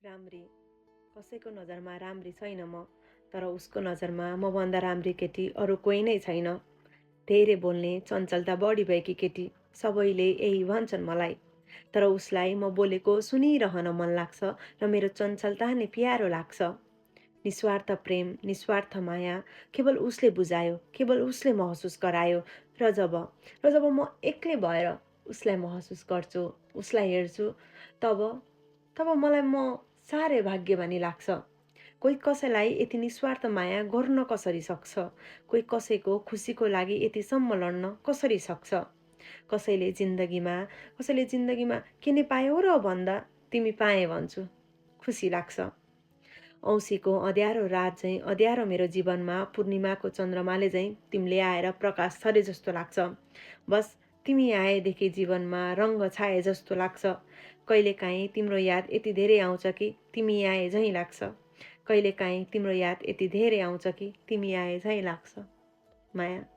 राम्री कसैको नजरमा राम्री छैन म, तर उसको नजरमा मभन्दा राम्री केटी अरू कोही नै छैन। धेरै बोल्ने चञ्चलता बढी भएकी केटी, सबैले यही भन्छन् मलाई। तर उसलाई म बोलेको सुनिरहन मन लाग्छ र मेरो चञ्चलता नै प्यारो लाग्छ। निस्वार्थ प्रेम, निस्वार्थ माया केवल उसले बुझायो, केवल उसले महसुस गरायो। र जब र जब म एक्लै भएर उसलाई महसुस गर्छु, उसलाई हेर्छु, तब तब मलाई म साह्रै भाग्यमानी लाग्छ। कोही कसैलाई यति निस्वार्थ माया गर्न कसरी सक्छ? कोही कसैको खुसीको लागि यतिसम्म लड्न कसरी सक्छ? कसैले जिन्दगीमा के नै पायौ र भन्दा तिमी पाएँ भन्छु, खुसी लाग्छ। औँसीको अँध्यारो रात झैँ अँध्यारो मेरो जीवनमा पूर्णिमाको चन्द्रमाले झैँ तिमीले आएर प्रकाश छरे जस्तो लाग्छ। बस तिमी आएदेखि जीवनमा रङ्ग छाए जस्तो लाग्छ। कहिलेकाहीँ तिम्रो याद यति धेरै आउँछ कि तिमी आए झैँ लाग्छ। कहिलेकाहीँ तिम्रो याद यति धेरै आउँछ कि तिमी आए झैँ लाग्छ। माया।